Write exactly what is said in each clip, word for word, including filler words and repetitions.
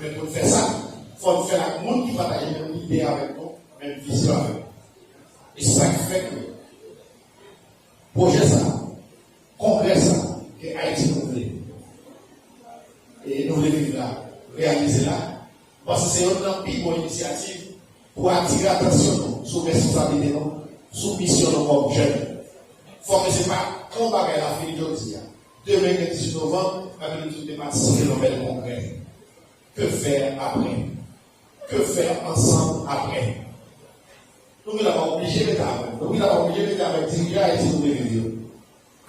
Men pou n fè sa, fò n fè l ak moun ki pataje menm lide avèk nou, menm vizyon avèk nou. E se sa k fè ke pwojè sa, kongrè sa, ke Ayiti nou vle, e nou vle viv la, reyalize la, m panse se youn nan pi bon inisyativ pou atire atansyon nou sou responsablite nou, sou misyon nou kòm jèn. Fò ke se pa kan bagay la fini jodi a, demen gen dizuit novanm, Matinik te patisipe nan bèl kongrè. Que faire après? Que faire ensemble après? Nou genlè pa oblije mete avèk, nou genlè pa oblije mete avèk dirijan Ayiti nou vle viv yo.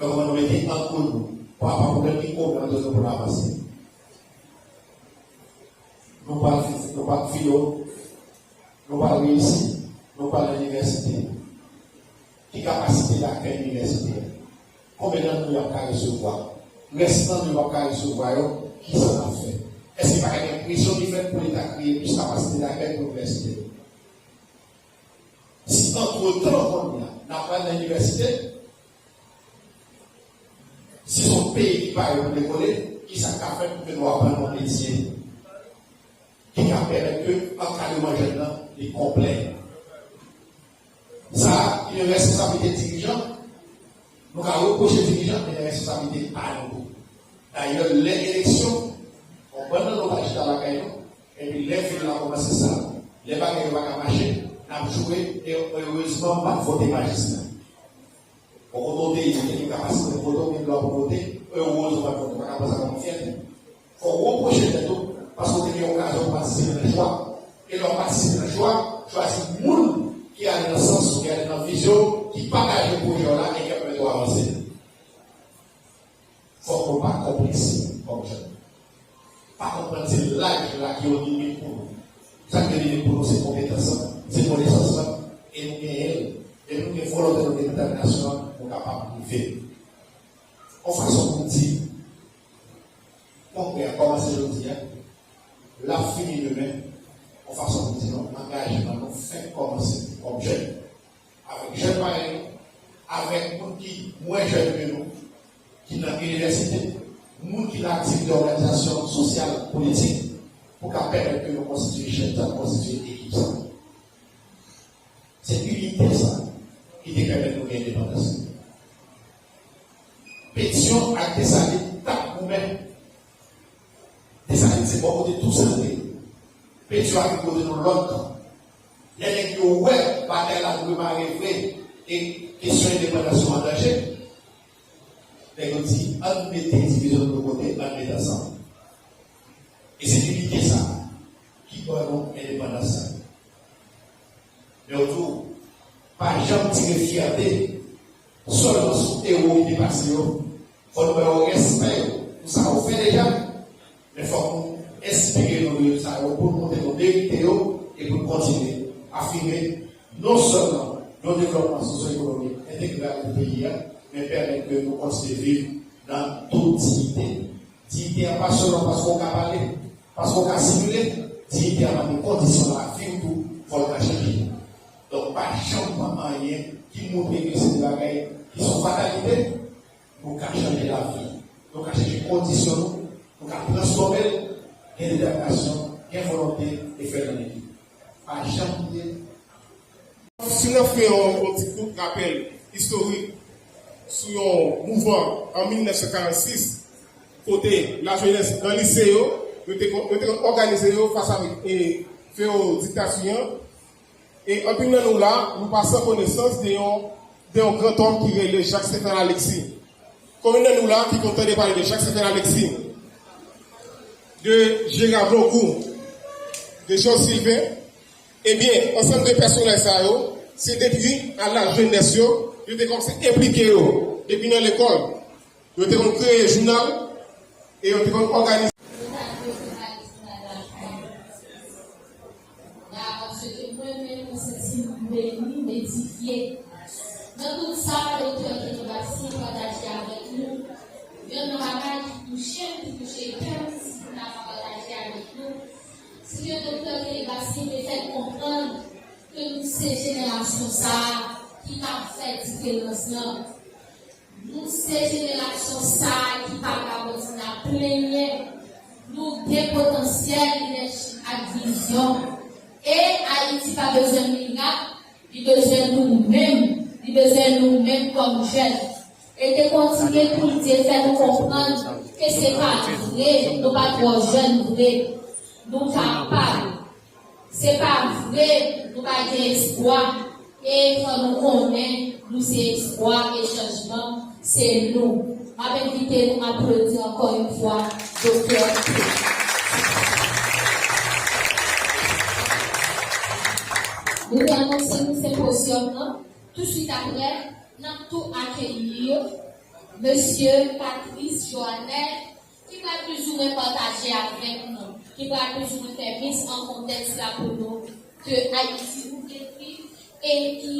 Kòman nou mete ant nou, pa rapò a pwoblèm ki konnen ant nou pou n avanse. Nou pral fi-, nou pral filo, nou pral reyisi, nou pral nan inivèsite. Ki kapasite lakèy inivèsite a? Konbyen nan nou y ap ka resevwa? Rès nan nou y ap ka resevwa yo, kisa n ap fè? Èske pa ka gen presyon ki fèt pou Leta kreye plis kapasite lakèy pou inivèsite yo? Si antretan kounye a, n ap pral nan inivèsite, si se yon peyi ki pare pou devlope, kisa k ka fèt pou ke nou aprann yon metye ki ka pèmèt ke ankadreman jèn nan li konplè? Sa, li responsabilite dirijan. Nou ka repwoche dirijan, men li responsabilite pa nou tou. Dayè, lè eleksyon, yon bann nan nou pa chita lakay nou, epi lè vil la kòmanse sal, lè bagay yo pa ka mache, n ap joure, e erezman, m pa t vote majistra. Bon, kote w te ye, ou te gen kapasite pou vote, ou gen dwa pou vote, erezman, ou pa t vote, ou pa ka pran sa kòm yon fyète. Fò w repwoche tèt ou, paske w te gen okazyon pou patisipe nan chwa. E lè w patisipe nan chwa, chwazi moun ki ale nan sans ou, ki ale nan vizyon ou, ki pataje pwojè w la e ki ap pèmèt ou avanse. Fòk nou pa konplekse kòm jèn. Pa konprann se laj la ki yon limit pou nou. Sa ki limit pou nou, se konpetans lan, se konesans lan, e nou genyen l. Depi nou gen volonte, nou gen detèminasyon an, nou kapab rive. Yon fason pou di, kongrè a kòmanse jodi a, l ap fini demen, yon fason pou di nou, angajman nou fèk kòmanse kòm jèn. Avèk jèn parèy nou, avèk moun ki mwens jèn ke nou, ki nan inivèsite, moun ki nan aktivite òganizasyon sosyal, politik, pou ka pèmèt ke nou konstitye jèn sa, konstitye ekip sa. Se inite sa ki te pèmèt nou gen endepandans. Petyon ak Desalin t ap goumen. Desalin se bò kote Tousen te ye. Petyon a vin kote nou lòt tan. Lè nèg yo wè batay la dwe mare vre e kesyon endepandans yo an danje, nèg yo di, ann mete divizyon nou de kote, ann mete ansanm. E se inite sa ki ban nou endepandans sa. Men yo tou, pa janm tire fyète sèlman sou ewo ki te pase yo. Fò nou ba yo respè yo pou sa yo fè deja, men fòk nou enspire nou de sa yo pou nou montre nou merite yo e pou nou kontinye afime non sèlman yon devlòpman sosyo-ekonomik entegral pou peyi a, men pèmèt ke nou kontinye viv nan tout diyite. Diyite a pa sèlman paske w ka pale, paske w ka sikile, diyite a nan kondisyon lavi w tou, fò l ka chanje. Donk, pa janm pran anyen ki montre ke se de bagay ki se yon fatalite, nou ka chanje lavi, nou ka chanje kondisyon nou, nou ka transfòme l, gen detèminasyon, gen volonte e fè l nan ekip. Pa janm bliye. Si n ap fè yon, yon ti kout rapèl istorik sou yon mouvman an mil nèf san karannsis, kote lajenès nan lise yo, yo te, yo te òganize yo fas avèk, e, fewo diktati an. E anpil nan nou la, nou pa san konesans de yon, de yon grantòm ki rele Jak Stefan Alexis. Konbyen nan nou la ki konn tande pale de Jak Stefan Alexis, de Jera Blonkou, de Jean Sylvain? Ebyen, ansanm de pèsonaj sa yo, se depi a laj jenès yo, yo te kòmanse enplike yo depi nan lekòl. Yo te konn kreye jounal e yo te konn òganize. Paske mwen menm, mwen santi m beni, m edifye. Nan tout sa, Doktè Kenny Bastien pataje avèk nou, youn nan bagay ki touche m, ki touche kè m, si m ta ka pataje avèk nou, se ke Doktè Kenny Bastien te fè n konprann ke nou se jenerasyon sa a ki ka fè diferans lan. Nou se jenerasyon sa a ki pa ka kontinye ap plenyen. Nou Gen potansyèl, lidèchip ak vizyon. E Ayiti pa bezwen mirak, li bezwen nou menm, li bezwen nou menm kòm jèn. E te kontinye pou l di e fè nou konprann ke se pa vre, nou pa twò jèn vre. Nou kapab. Se pa vre, nou pa gen espwa. E fò nou konnen, nou se espwa e chanjman, se nou. M ap envite nou aplodi ankò yon fwa Doktè P. Nou te anonse nou senpozyòm nan. Touswit apre, n ap tou akeyi Mesye Patrice Johanel, ki pral plizoumwen pataje avèk nou, ki pral plizoumwen fè mis an kontèks la pou nou de Ayiti nou te viv e ki,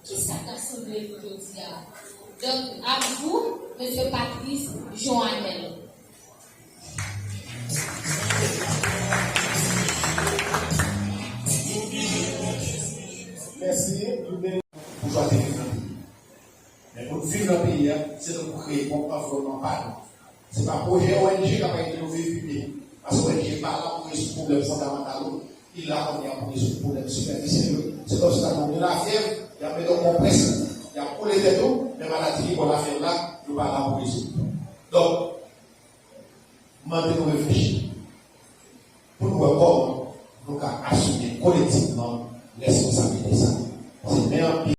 ki sa k ap sanble nou jodi a. Donk, à vous, Mesye Patrice Johanel. Mèsi, Louben. Boujwa te viv nan peyi. Men pou n viv nan peyi a, se nou pou kreye bon anviwònman pa nou. Se pa pwojè O N G k ap ede nou viv pi byen. Paske O N G pa la pou rezoud pwoblèm fondamantal ou, li la kounye a pou rezoud pwoblèm sipèfisyèl yo. Se kòmsi ta gen yon lafyèv, y ap mete w konprès, y ap koule tèt ou, men maladi ki ba w lafyèv la, yo pa la pou rezoud. Donk, mande nou reflechi.